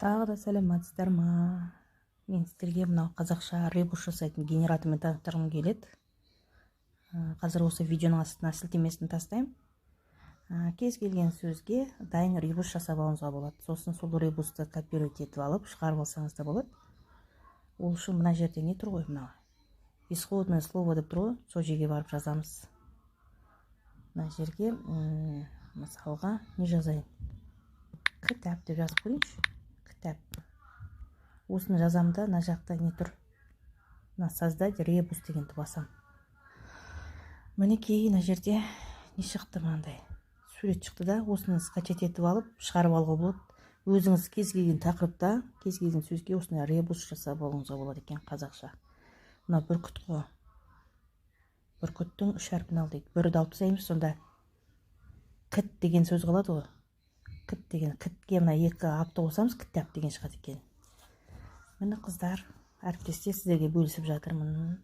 Тағы да сәлеметсіздер ма? Мен сіздерге мынау қазақша ребус жасайтын генератормен таныстырғым келеді. Қазір осы видеоның астына сілтемесін тастаймын. Кез келген сөзге дайын ребус жасап алуыңызға болады. Сосын сол ребусты копировать етіп алып, шығарып алсаңыз да болады. Ол үшін мына жерде не тұр ғой, мынау «исходное слово» деп тұр ғой, сол жерге барып жазамыз. Мына жерге, мысалға, не жазайын? «Кітап» деп жазып көрейінші. «Кітап». Осыны жазамын да, мына жақта не тұр, мына «Создать ребус» дегенді басамын. Мінекей, мына жерде не шықты? Мынандай сурет шықты да, осыны скачать етіп алып, шығарып алуға болады. Өзіңіз кез келген тақырыпта, кез келген сөзге осындай ребус жасап алуыңызға болады екен қазақша. Мына бүркіт қой, бүркіттің үш әрпін ал дейді. Бірді алып тастаймыз, сонда «кіт» деген сөз қалады ғой. «Кіт» деген, «кітке» мына екі апты қосамыз, «кітап» деген шығады екен. Міне, қыздар, әріптестер, сіздерге бөлісіп жатырмын.